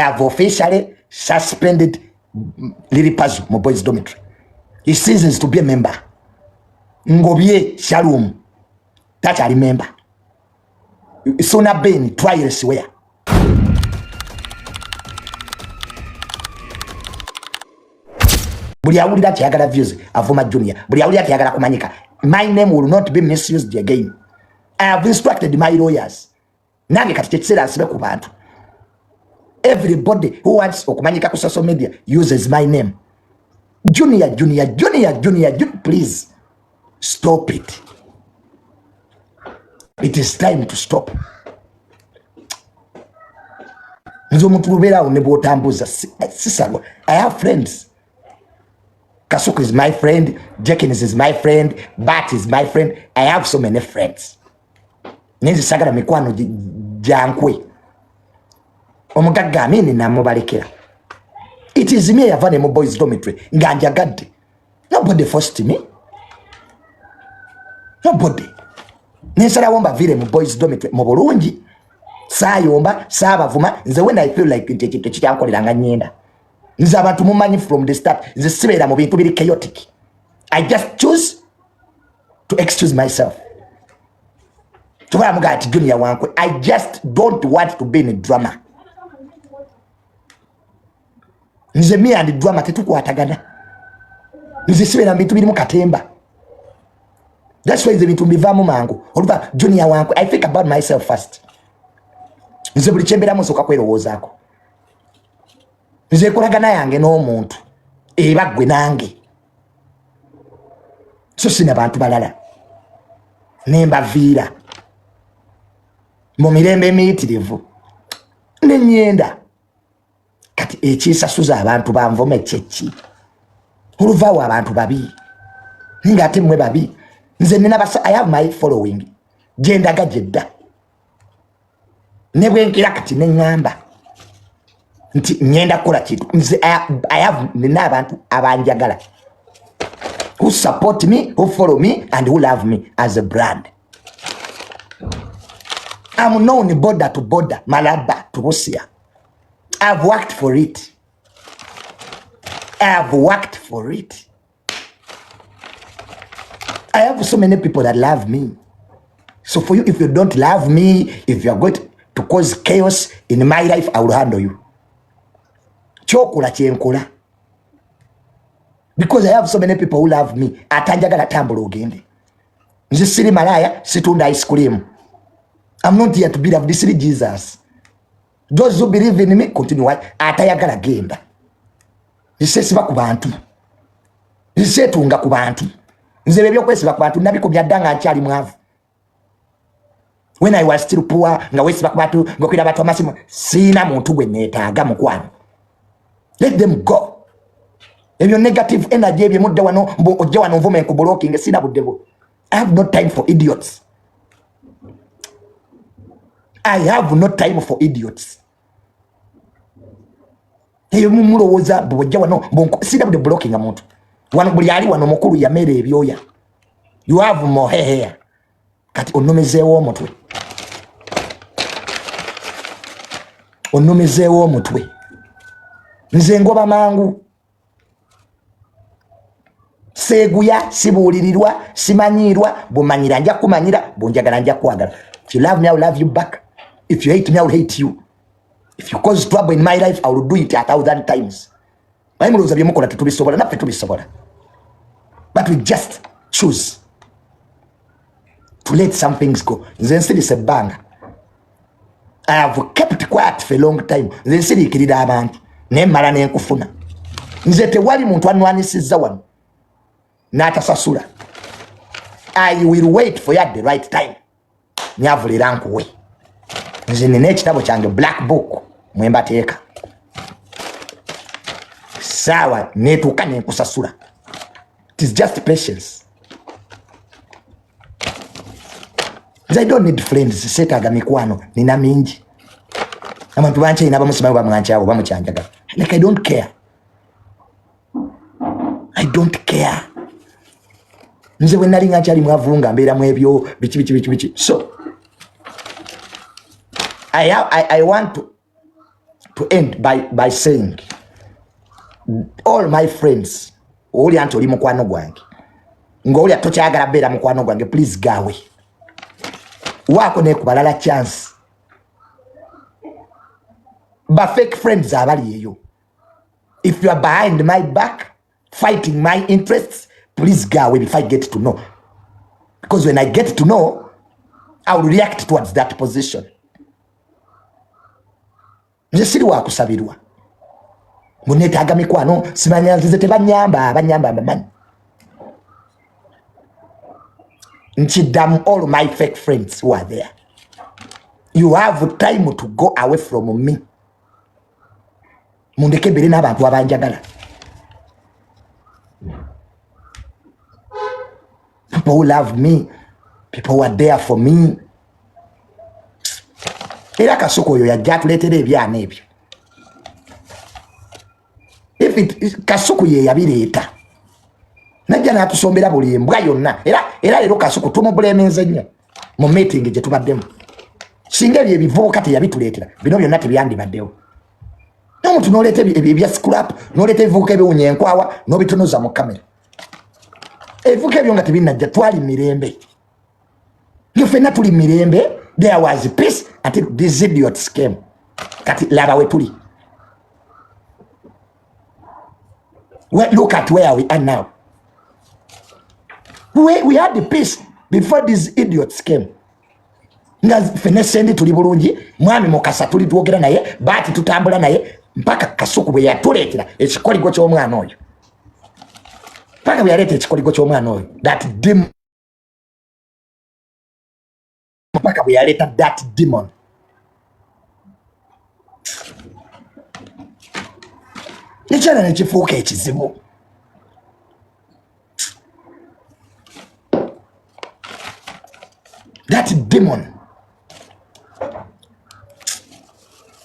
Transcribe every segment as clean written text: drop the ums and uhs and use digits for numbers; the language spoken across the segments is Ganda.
Have officially suspended Lili Pazo mu boys dormitory. He ceases to be a member. Ngobye Shalom takyali member. Suna Ben, try elsewhere. Buli awulira nti ayagala views avuma Junior, buli awulira nti ayagala kumanyika, my name will not be misused again. I have instructed my lawyers. Nange kati kyekiseera nsibe ku bantu. Everybody who wants okumanyika ku social media uses my name. Junior, Junior, Junior, Junior, Junior, please stop it. It is time to stop. Nze omuntu lubeeraawo ne bwotambuza sisalwa. I have friends. Kasuku is my friend, Jenkins is my friend, Bat is my friend. I have so many friends. Naye nze sagala mikwano gyankwe. Omugagga Amini namubalekera. It is me eyava ne mu boys dormitory nga njagadde. Nobody forced me, nobody. Nensalawo mbaviire mu boys dormitory mu bulungi, saayomba, saabavuma. Nze when I feel like nti ekintu ekikyankolera nga nyenda, nze abantu mumanyi from the start, nze sibeera mu bintu biri chaotic. I just choose to excuse myself. Tubala mugaa nti Junior wankwe. I just don't want to be in drama. Nze me and drama tetukwatagana. Nze sibeera mu bintu birimu katemba. That's why nze ebintu mbivaamu mangu. Oluva Junior wankwe, I think about myself first. Nze buli kyembeeramu nsooka kwerowoozaako. Nze enkolagana yange n'omuntu eba ggwe nange, so sina bantu balala. Nembaviira mu mirembe emiyitirivu nenyenda. Kati ekisasuza abantu banvome kyeki? Oluvaawo abantu babi, ninga ate mmwe babi. Nze nina basa, I have my following gyendaga gyedda. Ne bwenkera kati neŋŋamba nti ŋŋenda kukola kintu, nze I have, nina abantu abanjagala, who support me, who follow me and who love me as a brand. I'm known border to border, Malaba to Busia. I've worked for it. I've worked for it. I have so many people that love me. So for you, if you don't love me, if you are going to cause chaos in my life, I will handle you. Kyokola kyenkola. Because I have so many people who love me. Atanjagala tambula ogende. Nze siri malaya, situnda ice cream. I'm not here to be loved. This is Jesus. Those who believe in me, continue. Atayagala genda. Nze siba ku bantu. Nze seetunga ku bantu. Nze ebyo ebyokwesiba ku bantu nabikomya dda nga nkyali mwavu. When I was still poor, nga weesiba ku bantu, ng'okwira abantu amasimu, siina muntu gwe neetaaga mukwano. Let them go. Ebyo negative energy ebyo mudde wano, mbu ojje wano nvume nkublocking, sina budde bwo. I have no time for idiots. I have no time for idiots. Eyo mumulowooza bwojja wano, sina budde blocking muntu. Wano buli ali wano mukulu yamera ebyoya. You have more hair. Kati onnumizeewo omutwe. Onnumizeewo omutwe. Nze ngoba mangu. Seeguya, sibuulirirwa, simanyiirwa, bw'omanyira nja kumanyira, bw'onjagala nja kwagala. If you love me, I will love you back. If you hate me, I will hate you. If you cause trouble in my life, I will do it 1,000 times. Naye mulowooza bye mukola tetubisobola, naffe tubisobola. But we just choose to let some things go. Nze nsirise ebbanga. I have kept quiet for a long time. Nze nsiriikirira abantu, naye mmala ne nkufuna. Nze tewali muntu anwanisizza wano n'atasasula. I will wait for you at the right time. Nyavula era nkuwe. Nze nina ekitabo kyange black book mwe mbateeka. Saawa neetuuka ne nkusasula. It is just patience. Nze I don't need friends, seetaaga mikwano, nina mingi. Abantu bankyayina, abamu simanyi bamwankyawo, bamukyanjagala. Like I don't care. I don't care. Nze bwe nali nga nkyali mwavu nga mbeera mu ebyo biki biki biki biki. So I want to to end by saying all my friends, owulira nti oli mukwano gwange, ng'owulira tokyayagala beera mukwano gwange, please gawe waako nekubalala chance. Ba fake friends abali eyo, if you are behind my back fighting my interests, please go away before I get to know, because when I get to know I will react towards that position. Nze siri wakusabirwa munetaaga mikwano, simanya nzize tebanyamba, abanyamba mbamanyi. Nkiddamu, all my fake friends who are there, you have time to go away from me. Mundeke mbere n'abantu abanjagala. People who love me, people who are there for me. Era Kasuku oyo yajja atuleetera ebyana ebyo. If it, Kasuku ye yabireeta, najja n'atusombera buli embwa yonna. Era leero Kasuku tumubulemenze nnyo mu meeting gye tubaddemu. Singa ebyo ebivubuka teyabituleetera, bino byonna tebyandibaddewo. N'omuntu n'oleeta ebya scrap, n'oleeta ebivubuka ebiwunya enkwawa n'obitunuza mu kamera. Ebivubuka ebyo nga tebinnajja twali mirembe, nga ffenna tuli mirembe. There was peace until these idiots came. Kati laba we tuli. Look at where we are now. We had the peace before these idiots came. Nga ffenna sendi tuli bulungi, mwami Mukasa tuli twogera naye, baati tutambula naye, mpaka Kasuku bwe yatuleetera ekikoligo ky'omwana oyo, mpaka bwe yaleeta ekikoligo ky'omwana oyo, that demon, mpaka bwe yaleeta that demon. Ekyana nekifuuka ekizibu. That demon.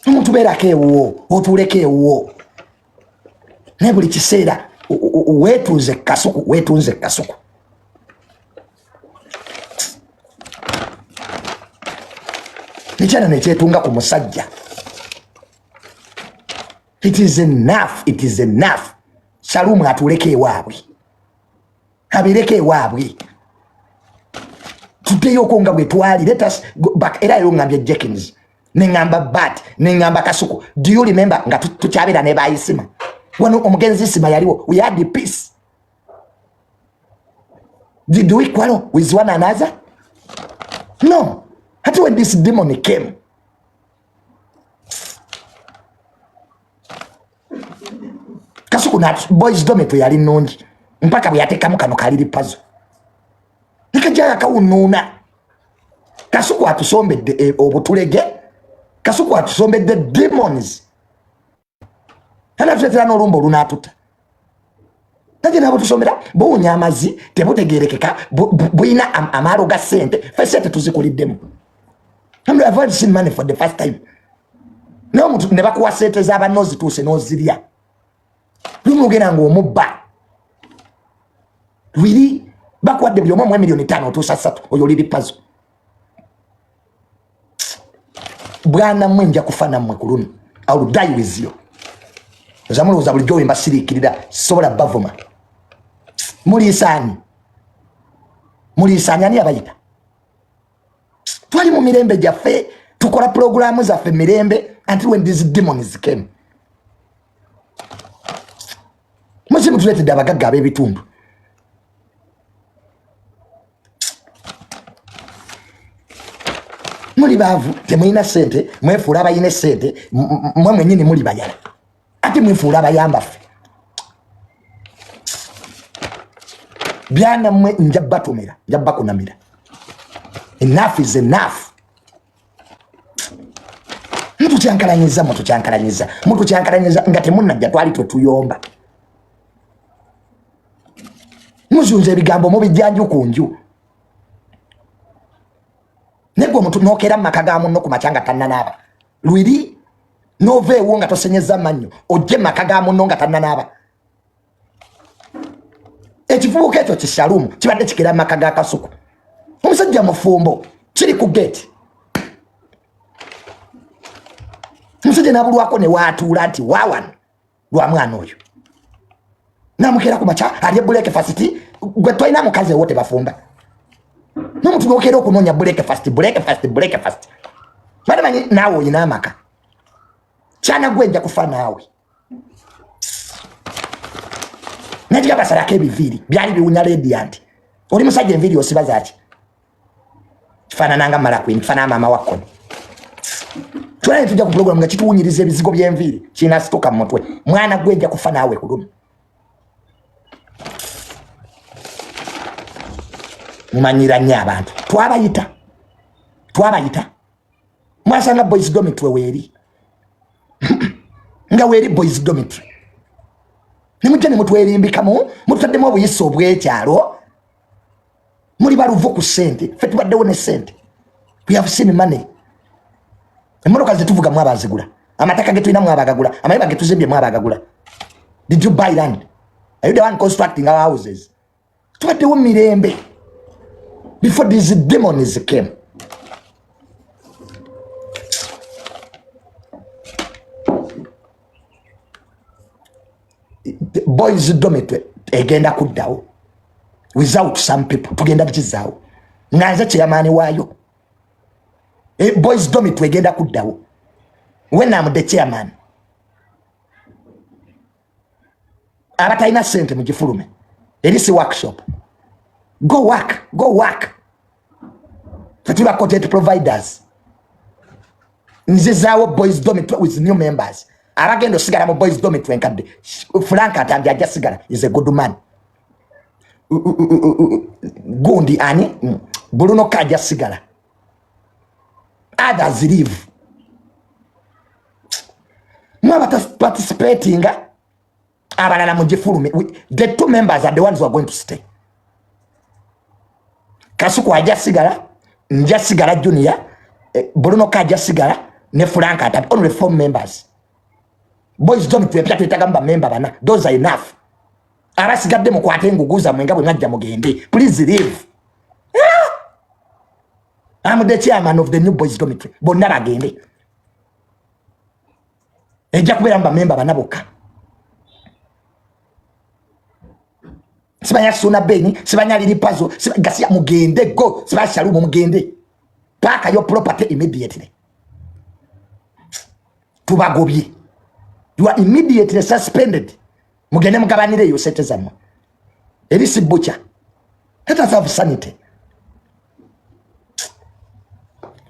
Omuntu beerako ewuwo, otuuleko ewuwo, naye buli kiseera weetunze Kasuku, weetunze Kasuku. Ekyana nekyetunga ku musajja. It is enough, it is enough. Salumu atuuleko ewaabwe, abeereko ewaabwe, tuddeyoko nga bwe twali. Let us go back. Era leero ngambye Jenkins, neŋŋamba bat, neŋŋamba Kasuku, do you remember nga tukyabeera ne bayisima wano? Omugenzi Isima yaliwo. We had the peace. Did we quarrel with one another? No. Ati when this demon came, Kasuku na boys dormitory yali nnungi mpaka bwe yateekamu kano kaliri pazo nekajja akawunuuna. Kasuku atusombedde obutulege, Kasuku atusombedde demons, anatuleetera n'olumba olunaatuta. Naye nabo tusomera buwunya amazzi, tebutegerekeka, bulina amaalo ga ssente. Fe ssente tuzikuliddemu. I've already seen money for the first time. Naye omuntu ne bakuwa ssente z'abanno ozituuse n'ozirya, lumu ogenda ng'omubba lwiri, bakuwadde buli omu omuwa 5 million, otuusa 3, oyo oliri pazo. Bwana mmwe, nja kufa nammwe ku luno. I will die with you. Oza mulowooza bulijjo we mbasiriikirira sisobola bavuma. Muliisaani, muliisaani, ani abayita? Twali mu mirembe gyaffe, tukola pulogulaamu zaffe mirembe until when these demons came. Muzi mutuleetedde abagagga ab'ebitundu. Muli baavu, temulina ssente, mwefuula abalina essente. Mwe mwennyini muli bayala, ate mwefuula abayamba ffe. Byana mmwe, nja batomera, nja bakunamira. Enough is enough. Mutukyankalanyiza, mutukyankalanyiza, mutukyankalanyiza nga temunnajja twali twetuyomba. Muzunza ebigambo mubijja nju ku nju. Naye gwe omuntu nokeera mu maka ga munno ku makya nga tannanaaba lwiri, nova ewo nga tosenyeza mannyo, ojje mu maka ga munno nga tannanaaba. Ekivubuka ekyo kisalumu kibadde kikeera mu maka ga Kasuku, omusajja mufumbo, kiri ku gate. Omusajja nabulwako ne waatuula nti waawano lwa mwana oyo namukeera ku makya alye breakfast. Gwe tolina mukazi ewo tebafumba nomuntu nokeera okunoonya breakfast, breakfast, breakfast. Banamanyi naawe olina amaka kyana gwe nja kufa naawe. Najiga basalako ebiviiri byali biwunya radiant. Oli musajja enviiri osiba zaki? Kifaanana nga malakwini, kifaanana maama wa kkono. Twala tujja ku program nga kituwunyiriza ebizigo by'enviiri kinasituka mu mutwe. Mwana gwe nja kufa naawe ku luno. Mumanyira nnyo abantu. Twabayita, twabayita. Mwasanga boys dormitory weeri nga weeri boys dormitory, nemujja ne mutwerimbikamu, mututaddemu obuyisa obw'ekyalo. Muli baluvu ku ssente, ffe tubaddewo ne ssente. We have seen money. Emmotoka zetuvuga mwabazigula, amataka ge tulina mwabagagula, amayumba ge tuzimbye mwabagagula. Did you buy land? Are you the one constructing our houses? Tubaddewo mirembe before these demons came. Boys dormitory egenda kuddawo without some people, tugenda kukizaawo nga nze chairman waayo. Boys dormitory egenda kuddawo when I'm the chairman. Abatalina ssente mugifulume, eri si workshop. Go work, go work. Tetuli content providers. Nzizaawo boys dormitory with new members. Abagenda osigala mu boys dormitory enkadde, Frank Atambi ajja sigala, is a good man. Gundi ani Bruno K ajja sigala, others leave. Mwaba participating abalala mugifulume. The two members are the ones who are going to stay. Kasuku ajja sigala, nja sigala Junior, Bruno K ajja sigala ne Frank Atambi, only 4 members. Boys dormitory epya twetaaga mu bamemba bana, those are enough. Abasigadde mukwate engugu zammwe nga bwe mwajja mugende, please leave. I'm the chairman of the new boys dormitory, bonna bagende. Ejja kubeera mu bamemba bana bokka. Sibanya Suna Beni, sibanya Lili Pazo, gasiya mugende go, sibanya Shalumu mugende. Pack your property immediately. Tubagobye. You are immediately suspended. Mugende mugabanire yo sente zammwe. Eri si butcher. Let us have sanity.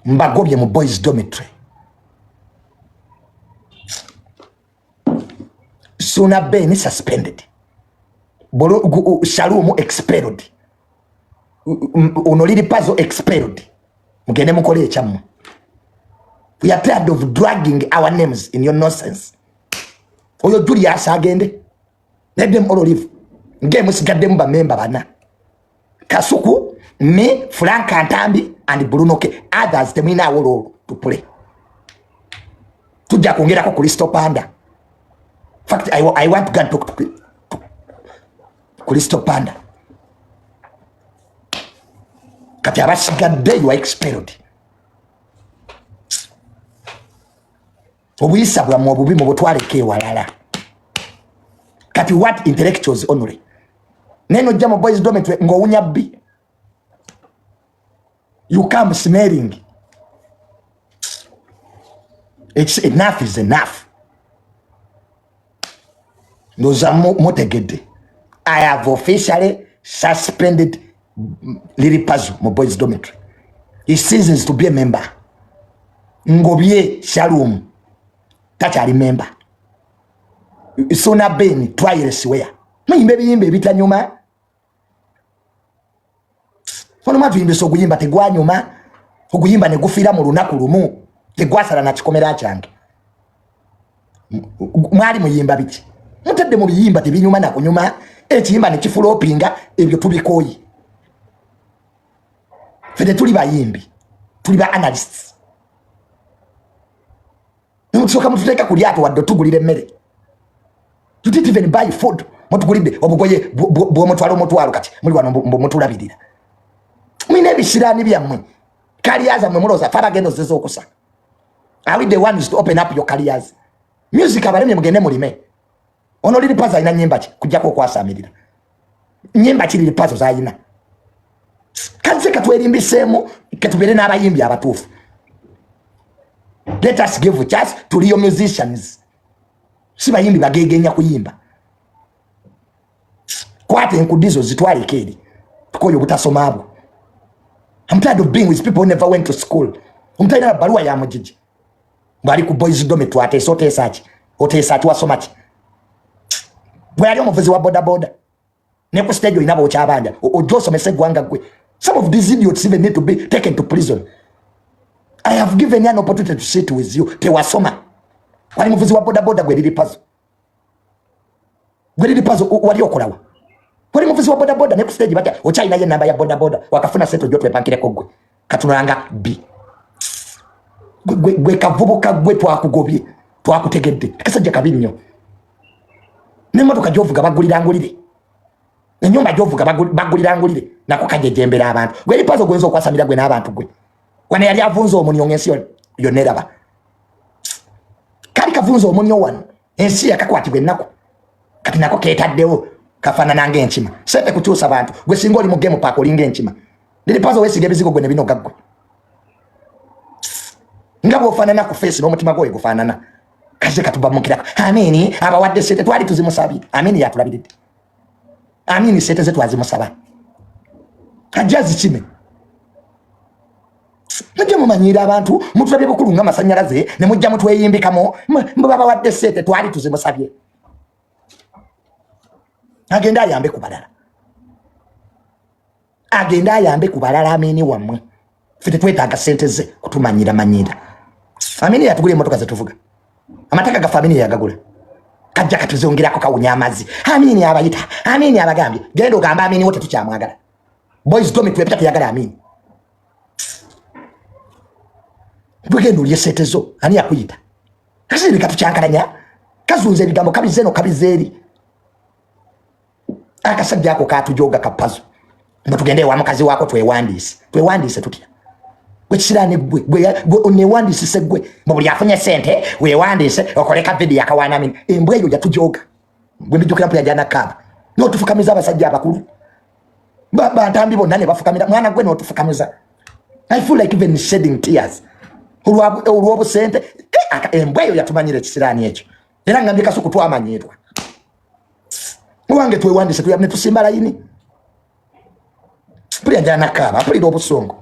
Mbagobye mu boys dormitory. Suna Beni suspended. Shalumu expelled. Ono Lili Pazo expelled. Mugende mukole ekyammwe. We are tired of dragging our names in your nonsense. Oyo Julius agende. Let them all leave. Nge musigaddemu ba member bana. Kasuku, me, Frank Antambi and Bruno K. Others temulina awo role to play. Tujja kwongerako Crystal Panda. In fact, I want to go and talk to Crystal Panda. Kati abasigadde you are expelled. Obuyisa bwammwe obubi mubutwaleko ewalala. Kati what intellectuals only? Naye nojja mu boys dormitory ng'owunya bbi. You come smelling. It's enough is enough. Ndoza mutegedde. I have officially suspended Lili Pazo mu boys dormitory. He ceases to be a member. Ngobye Shalom takyali member. Suna Ben try elsewhere. Muyimbe ebiyimba ebitanyuma. Ono mwatuyimbisa oguyimba tegwanyuma, oguyimba ne gufiira mu lunaku lumu, tegwasala na kikomera kyange. Mwali muyimba biki? Mutadde mu biyimba tebinyuma na kunyuma, ekiyimba ne kifulopinga, ebyo tubikooye. Ffe tetuli bayimbi, tuli ba analysts. Mutusooka mututeeka ku lyato wadde otugulira emmere. You didn't even buy food. Mutugulidde obugoye bw'omutwalo omutwalo, kati muli wano mutulabirira. Mulina ebisiraani byammwe, kaliya zammwe mulowooza ffe abagenda ozeza okusa. Are we the ones to open up your careers? Music abalemye, mugende mulime. Ono Lil Pazo alina nyimba ki kujjako okwasamirira? Nyimba ki Lil Pazo zalina? Kaze katwerimbiseemu, katubeere n'abayimbi abatuufu. Let us give chance to real musicians, si bayimbi bagegenya kuyimba. Kwata enkudizo zitwaleko eri, tukoye obutasoma bwo. I'm tired of being with people who never went to school. Omuntu alina baluwa ya mugigi bwali ku boys dormitory, ateesa. Oteesa ki? Oteesa ki? Wasoma ki? Bwe yali omuvuzi wa boda boda, ne ku stage olina bokyabanja. Ojja osomesa eggwanga gwe? Some of these idiots even need to be taken to prison. I have given you an opportunity to sit with you, tewasoma, wali muvuzi wa boda boda. Gwe Lil Pazo, gwe Lil Pazo, wali okolawa? Wali muvuzi wa boda boda, ne ku stage batya okyalinayo enamba ya boda boda. Wakafuna sente, ojja otwepankireko. Gwe katunulanga b gwe kavubuka gwe, twakugobye, twakutegedde. Kasajja kabi nnyo. N'emmotoka gyovuga bagulira ngulire, enyumba gyovuga bagulira ngulire, nako kajejembera abantu. Gwe Lil Pazo, gwenza okwasamira gwe n'abantu. Gwe wano yali avunza omunyo ng'ensi yonna eraba. Kali kavunza omunyo wano, ensi yakakwatibwa ennaku. Kati nako ketaddewo kafaanana ng'enkima. Sente kukyusa bantu. Gwe singa oli mu game park, olinga enkima. Lil Pazo, weesiga ebizigo gwe ne binoga. Gwe nga bw'ofaanana ku face, n'omutima gwoyo gufaanana. Kaze katubamukirako. Amini abawadde sente, twali tuzimusabye. Amini yatulabiridde. Amini sente ze twazimusaba, ajja zikime. Mujja mumanyira abantu, mutulabye bukulu nga masanyalaze, ne mujja mutweyimbikamu. Mwe babawadde sente, twali tuzimusabye, agende ayambe ku balala, agende ayambe ku balala. Amini wammwe, ffe tetwetaaga sente ze kutumanyira manyira. Amini yatugula emotoka zetuvuga, amataka gaffe amini yagagula. Kajja katuzongerako, kawunya amazzi. Amini abayita, amini abagambye, genda ogamba amini wo tetukyamwagala. Boys dormitory epita, teyagala amini. Bwegenda olye sente zo, ani yakuyita? Kasiri katukyankalanya, kazunza ebigambo, kabize eno, kabize eri. Akasajja ako katujoga, kapazo, mbu tugende ewa mukazi waako twewandiise. Twewandiise tutya? Gwe kisiraani gwe, gwe newandiisise gwe. Mbu buli afunye sente wewandiise, okole ka vidiyo akawaana amini. Embwa eyo yatujoga. Gwe mbijjukira mpulira gyanakaaba n'otufukamiza abasajja abakulu. Bantambi bonna ne bafukamira. Mwana gwe, n'otufukamiza. I feel like even shedding tears olw'obusente. Embwa eyo yatumanyira, ekisiraani ekyo. Era ngambye Kasuku, twamanyirwa owange, twewandise ne tusimba layini. Mpulira njanakaaba, mpulira obusungu.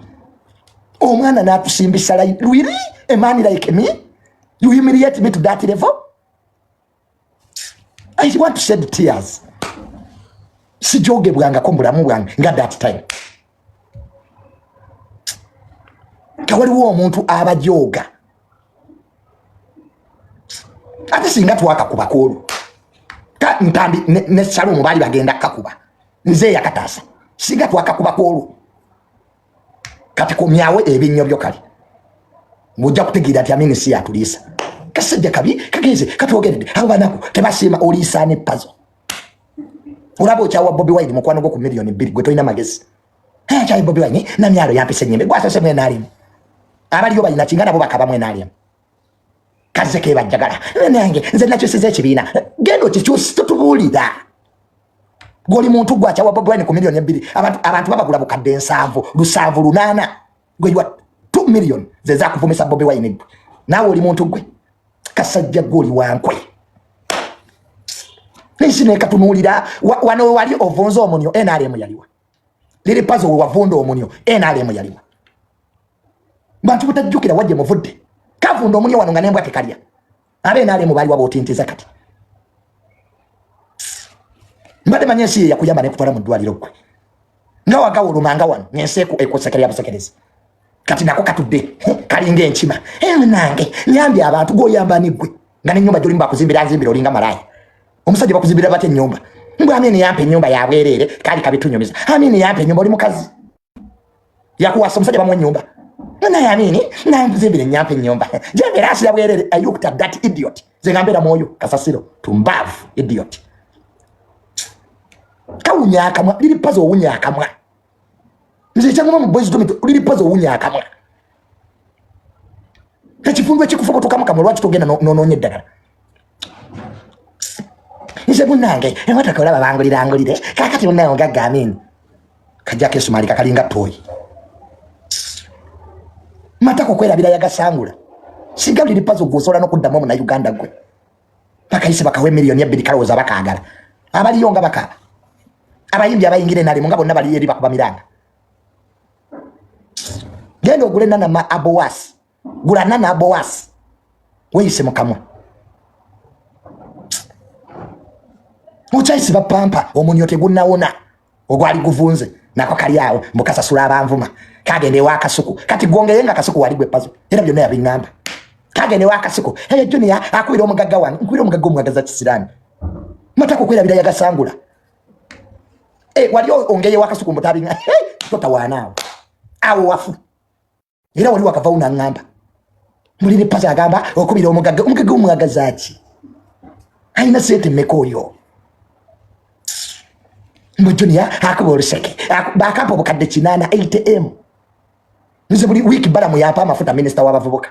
Omwana n'atusimbisa layini. Really, a man like me, you humiliate me to that level? I want to shed tears. Sijogebwangako mu bulamu bwange nga that time. Kawaliwo omuntu abajoga. Ate singa twakakuba kwolwo Ntambi ne Salumu baali bagenda kakuba, nze yakataasa. Singa twakakuba kwolwo. Kati komyawe ebinnyo byo, kale ng'ojja kutegeera nti Amini si yatuliisa. Kasajja kabi kagenze katwogeredde. Abo banaku tebasiima. Oliisa ne Pazo? Olaba okyawa Bobi Wine, mukwano gwo, ku 2 miliyoni. Gwe tolina magezi. Kyayi Bobi Wine namyalo yampisa enyembe. Gwasose mwenalimu, abaliyo balina kinga nabo bakaba mwenalimu. Kaze kebajjagala nange nze nakyusiza ekibiina. Genda okikyusi, totubuulira. Gwoli muntu gwakyawa Bobi Wine ku 2 miliyoni. Abantu babagula bukadde 70, 70, 80. Gwe yiwa 2 million ze zakuvumisa Bobi Wine. Gwe naawe oli muntu gwe, kasajja gwe, oli wankwe. Ensi nekatunuulira. Wano wali ovunza omunyo, NRM yaliwa? Lil Pazo, we wavunda omunyo, NRM yaliwa? Bantu butajjukira wajje muvudde. Kavunda omunyo wano nga nembwa tekalya. Abe NRM baliwa botintiza? Kati mbadde manya ensi ye yakuyamba nekutwala mu ddwaliro. Gwe nga wagawulumanga wano ngensi ekusekerera busekerezi. Kati nako katudde kalinga enkima. Nange nyambye abantu. Gwoyamba ni gwe nga nenyumba gyolimu bakuzimbira nzimbira, olinga malaaya. Omusajja bakuzimbira batya ennyumba? Mbwe Amini yampa ennyumba yabwereere. Kali kabitunyumiza. Amini yampa ennyumba. Oli mukazi yakuwasa, omusajja bamuwa ennyumba. Naye Amini nanzimbira, enyampa ennyumba gyembeera asira bwerere. I looked at that idiot. Nze nga mbeera mwoyo kasasiro tumbaavu idiot. Kawunya akamwa. Lil Pazo, owunya akamwa. Nze ekyanguma mu boys dormitory, Lil Pazo owunya akamwa. Ekifundu ekikufubutukamu kamwe, lwaki togenda nonoonya eddagala? Nze munange emotoka olaba bangulirangulire kakati munange ogagga amini kajjako esumali kakalinga toyi matako kwerabira yagasangula. Singa liri pazo gwosobola nokuddamu omunauganda gwe bakayise bakawa emiliyoni ebbiri, kalowooza bakaagala abaliyo nga bakaaba abayimbi abayingira enalimu nga bonna baliyo eri bakuba miranga. Genda ogule nana ma abowas, gula nana abowas weyise mukamwa okyayisiba pampa omunyo tegunawona ogwali guvunze nako kali awo mbukasasula abanvuma kagenda ewa Kasuku. Kati gwongeye nga Kasuku wali gwe pazo era byonna yabiŋŋamba. Kagenda ewa Kasuku, eyo Junior akubira omugagga wange, nkubira omugagga omwagaza kisiraani matako kwerabira yagasangula. Eh, wali ongeye wa Kasuku mbutabinga totawaana awo awo wafu era wali wakavawo naŋŋamba muliri pazo agamba okubira omugagga, omugagga omwagaza ki? Alina sente mmeka oyo? Mbu Junior akuba oluseke bakampa obukadde 800 8m. Nze buli wiiki Balamu yampa amafuta, minisita w'abavubuka,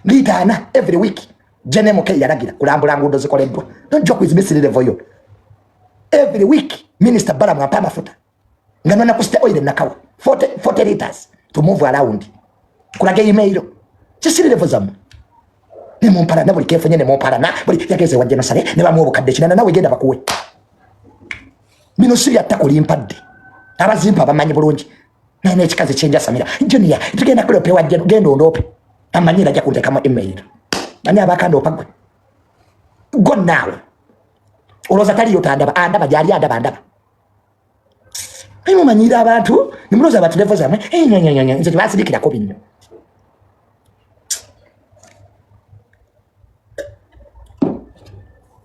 liita 40 every week. Jenemuke yalagira kulambula nguudo zikoleddwa. Don't joke with me, sirirevoyo. Every week Minister Balamu ampa amafuta nga nona kusita oil nakawa 40 liters to move around kulaga email kisirirevo zammwe nemumpalana buli kefunye nemumpalana buli yageze wajja nosale ne bamuwa obukadde 800. Nawe genda bakuwe. Bino si bya ttako limpadde, abazimpa abamanyi bulungi. Naye n'ekikazi kyenjasamira Junior tugenda kulope wajja, genda ondoope amanyi era ajja kunteekamu email. Ani abakandoopa gwe? Go naawe olowooza taliyo tandaba, andaba gyali, andaba andaba. Naye mumanyira abantu nemulowooza abantu levo zammwe. Nze tebasirikirako bino.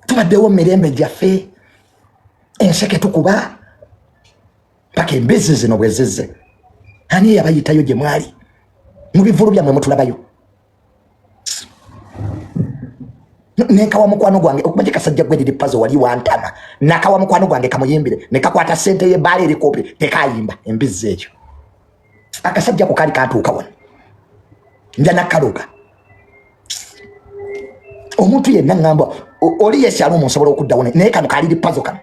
Tubaddewo mu mirembe gyaffe, enseke tukuba paka embizzi zino bwe zizze. Ani eyabayitayo gye mwali mu bivulu byammwe mutulabayo? Nenkawa mukwano gwange okuba kasajja gwe liri pazo wali wantama, nakawa mukwano gwange kamuyimbire nekakwata sente ye baala eri kopi tekayimba embizzi ekyo. Akasajja ko kali katuuka wano nja nakaloga omuntu yenna ŋŋamba oli yesyalo omu nsobola okuddawo, naye kano kaliri pazo kano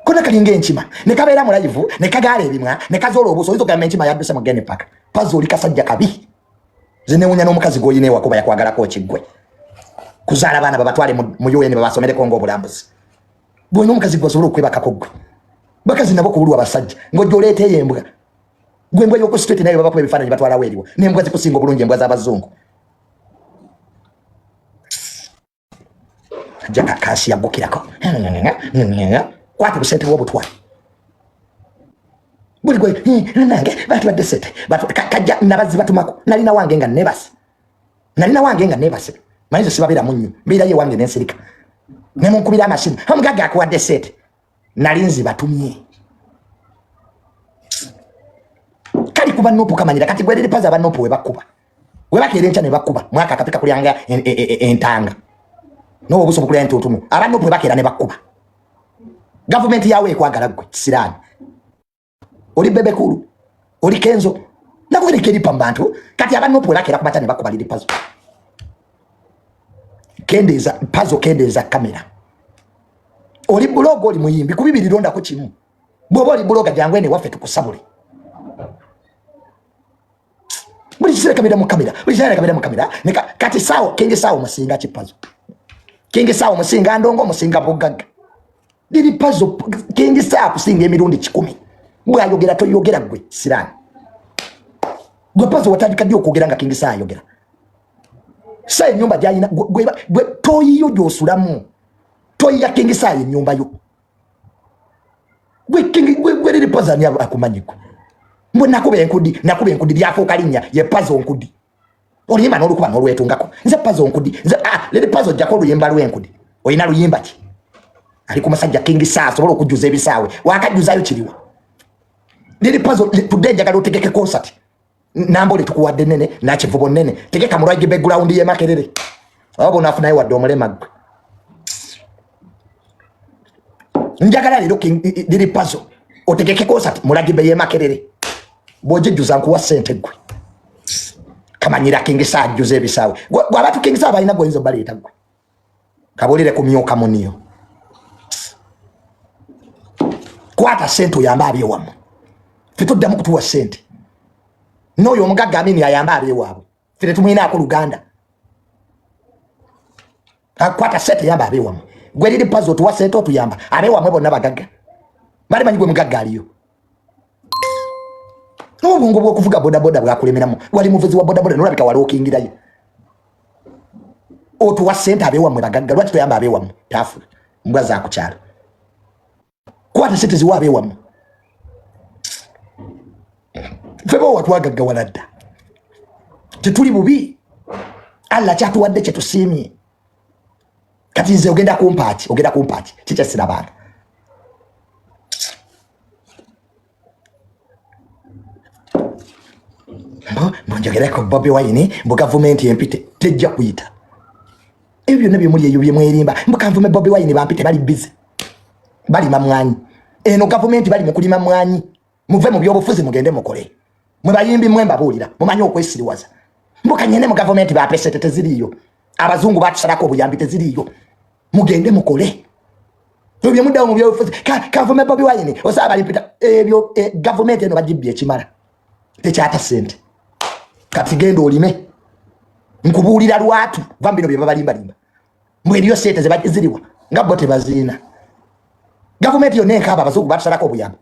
kona kalinga enkima ne kabeera mu live ne kagaala ebimwa ne kazoola obuuso, oyinza okugamba enkima yadduse mu gene paka. Pazo oli kasajja kabi. Nze newunya n'omukazi gw'olina ewakuba yakwagalako kiggwe kuzaala baana babatwale mu UN babasomereko ng'obulambuzi bwolina omukazi gwe osobola okwebakako gwe. Bakazi nabo kubulwa abasajja ng'ojja oleeta eyo embwa gwe, embwa y'oku street nayo babakuba ebifaananyi batwalawo eriwo n'embwa zikusinga obulungi, embwa z'abazungu. Ajja kansi yaggukirako kwata obusente bw'obutwa buli gwe nange batubadde sente kajja nabazzi batumako. Nalina wange nga nebase, nalina wange nga nebase, manyi ze sibabeeramu nnyo, mbeerayo ewange nensirika nemunkubira amasimu omugagga akuwadde sente nali nzibatumye kali kuba NUP kamanyira. Kati gweriri paza aba NUP webakuba webakeera enkya ne bakuba mwaka akapika kulyanga entanga noba obuso bukulya entuntunu. Aba NUP webakeera ne bakuba gavumenti yawe ekwagala gwe kisiraani oli bebekulu oli Kenzo nakubireka eripa mu bantu. Kati aba NUP webakeera ku makya ne bakuba liri pazo kendeeza, pazo kendeeza kamera. Oli blogger, oli muyimbi, ku bibiri londako kimu. Bw'oba oli blogger jangu ene waffe tukusabule. Buli kiseera kamera mu kamera, buli kiseera kamera mu kamera. Kati saawo King Saawo musinga kipazo King Saawo musinga ndongo musinga bugagga liri pazo King Saawo kusinga emirundi 100. Bwayogera toyogera gwe siraani gwe. Pazo watandika ddi okwogera nga King Saawo ayogera? Sa enyumba gyalina gwe toyiyo gyosulamu toyiya King Saawo enyumba yo gwe King gwe liri pazo ani akumanyi gwe? Mbu nakuba enkudi, nakuba enkudi lyafuuka linnya ye pazo nkudi. Oluyimba n'olukuba n'olwetungako nze pazo nkudi nze. Ah, liri pazo jjako oluyimba lw'enkudi. Olina luyimba ki? Ali ku musajja King Saa asobola okujjuza ebisaawe wakajjuzayo kiriwa? Liri pazo tudde njagala otegeke concert nambole tukuwadde nene nakivubo nene tegeka mu rugby ground ye Makerere abo bonafunayo wadde omulema gwe. Njagala leero liri pazo otegeke concert mu rugby ye Makerere, bw'ogijjuza nkuwa ssente gwe. Kamanyira King Saha ajjuza ebisaawe. Gwe abantu King Saha balina gwoyinza obaleeta gwe. Kabulire kumyuka muniyo. Kwata sente oyambe abeewammwe. Ffe toddamu kutuwa sente. N'oyo omugagga Amini ayambe abeewaabwe. Ffe tetumuyinaako luganda. Akwata sente yamba abeewammwe. Gwe liri pazo otuwa sente otuyamba. Abeewammwe bonna bagagga. Bali manyi gwe mugagga aliyo. N'obwongo bw'okuvuga bodaboda bwakulemeramu. Wali muvuzi wa bodaboda n'olabika wali okingirayo. Otuwa sente abeewammwe bagagga. Lwaki toyamba abeewammwe? Tafu. Mbwa za ku kyalo. Kwata sente ziwa abeewammwe. Ffe bo watwagaggawala dda. Tetuli bubi. Allah kyatuwadde kye tusiimye. Kati nze ogenda kumpa ki? Ogenda kumpa ki? Kiki sirabanga. Mbu njogereko Bobi Wine mbu gavumenti empite tejja kuyita. Ebyo byonna bye muli eyo bye mwerimba. Mbu kanvume Bobi Wine bampite bali busy. Balima mwanyi. Eno gavumenti bali mu kulima mwanyi. Muve mu byobufuzi mugende mukole. Mwe bayimbi mwe mbabuulira mumanyi okwesiriwaza. Mbu kanyene mu gavumenti bampe ssente teziriiyo. Abazungu batusalako obuyambi teziriiyo. Mugende mukole. Ebyo bye muddawo mu byobufuzi. Kanvume Bobi Wine osaba balimpita ebyo gavumenti eno bagibbye ekimala. Tekyata ssente. Kati genda olime. Nkubuulira lwatu va mu bino bye babalimbalimba. Mbu eriyo ssente ze ziriwa nga bo tebaziina. Gavumenti yonna enkaaba abazungu batusalako obuyambi.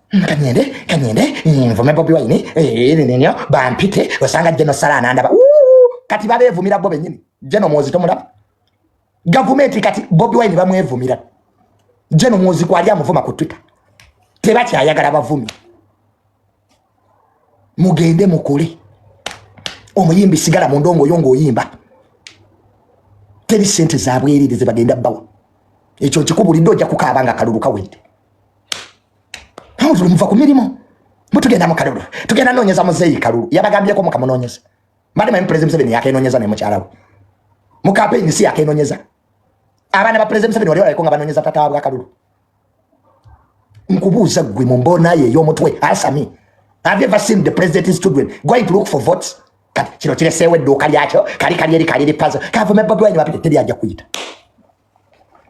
Kanyende, kanyende, nvume Bobi Wine, ninyo, bampite, osanga General Salah anandaba. Kati babeevumira bo bennyini. General Muhoozi tomulaba? Gavumenti kati Bobi Wine bamwevumira. General Muhoozi kwali amuvuma ku Twitter. Tebakyayagala bavumi. Mugende mukole. Omuyimbi sigala mu ndongo yo ng'oyimba. Teri ssente za bwereere ze bagenda bawa. Ekyo nkikubulidde ojja kukaaba nga kalulu kawedde. Awo muva ku mirimu. Mutugenda mu kalulu. Tugenda noonyeza muzeeyi kalulu. Yabagambyeko mukamunoonyeza. Mbadde manyi President Museveni yakenoonyeza ne mukyala we. Mu campaign si yakenoonyeza. Abaana ba President Museveni wali olaliko nga banoonyeza taata waabwe akalulu. Nkubuuza ggwe mu mboona ye ey'omutwe, answer me. Have you ever seen the president's children going to look for votes? Kati kino kireseewo edduuka lyakyo, kali kali eri kali eri puzzle. Kavume Bobi Wine bapite teri ajja kuyita.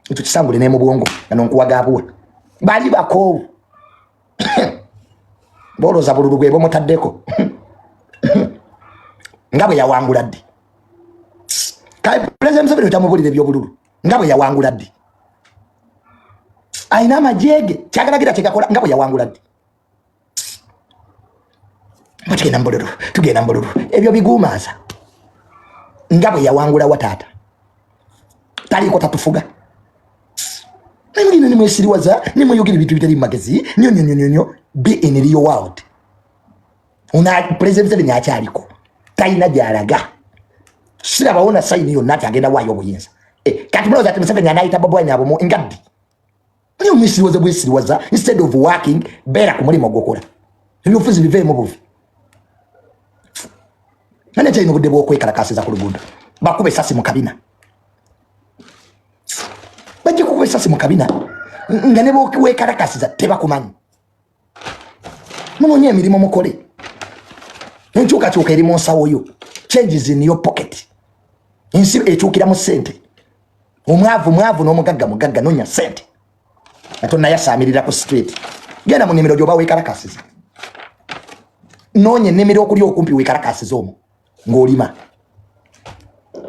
Ekyo kisangule ne mu bwongo, nga nonkuwa gaabuwa. Bali bakoowu. Bolooza bululu bwe bumutaddeko. Nga bwe yawangula ddi. Kale President Museveni otamubulira eby'obululu. Nga bwe yawangula ddi. Alina amagye ge, kyagalagira kye gakola nga bwe yawangula ddi. Tugenda mu bululu, tugenda mu bululu. Ebyo biguumaaza. Nga bwe yawangula wa taata. Taliiko tatufuga. Naye nimwesiriwaza, nimweyogera ebintu ebitali mu magezi, nnyo nnyo nnyo nnyo. Be in real world. Ono President Museveni akyaliko. Talina gy'alaga. Sirabawo na sayini yonna nti agenda waayo obuyinza. Kati mulowooza nti Museveni anaayita Bobi Wine abo nga ddi? Naye omwesiriwaza bwesiriwaza, instead of working, beera ku mulimu gw'okola. Ebyobufuzi biveemu buvi. Nani akyalina obudde bw'okwekalakaasiza ku luguudo? Bakuba essasi mu kabina. Bajja kukuba essasi mu kabina nga ne bwekalakasiza tebakumanyi. Munoonye emirimu mukole. Enkyukakyuka eri mu nsawo yo. Changes in your pocket. Ensi ekyukira mu ssente. Omwavu mwavu n'omugagga mugagga, noonya ssente. Nga tonnayasaamirira ku street. Genda mu nnimiro gy'oba weekalakasiza. Noonya ennimiro okuli okumpi weekalakasiza omwo ng'olima.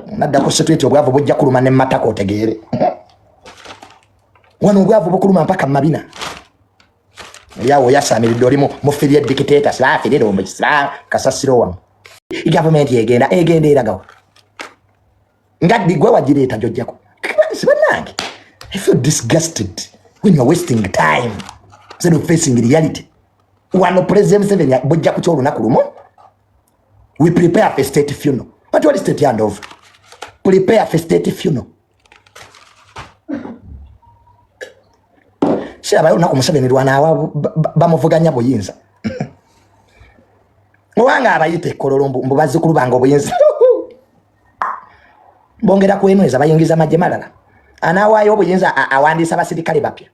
Nadda ku street obwavu bujja kuluma ne matako otegeere. Wano obwavu bukuluma mpaka mu mabina. Oli awo oyasaamiridde oli mufirye dictator, sibaafirire omukisa kasasiro wamu. Gavumenti egenda, egenda eragawo. Nga ddi gwe wagireeta gy'ojjako. Si bannange. I feel disgusted when you are wasting time instead of facing reality. Wano President Museveni bujja kutya olunaku lumu. We prepare for state funeral. What what is state handover? Prepare for state funeral. Sirabayo olunaku Museveni lwanaawa bamuvuganya buyinza. Obanga abayita ekkololo mbu bazzukulu bange obuyinza. Bongera kwenyweza bayingiza magye malala. Anaawaayo obuyinza awandiisa abasirikale bapya.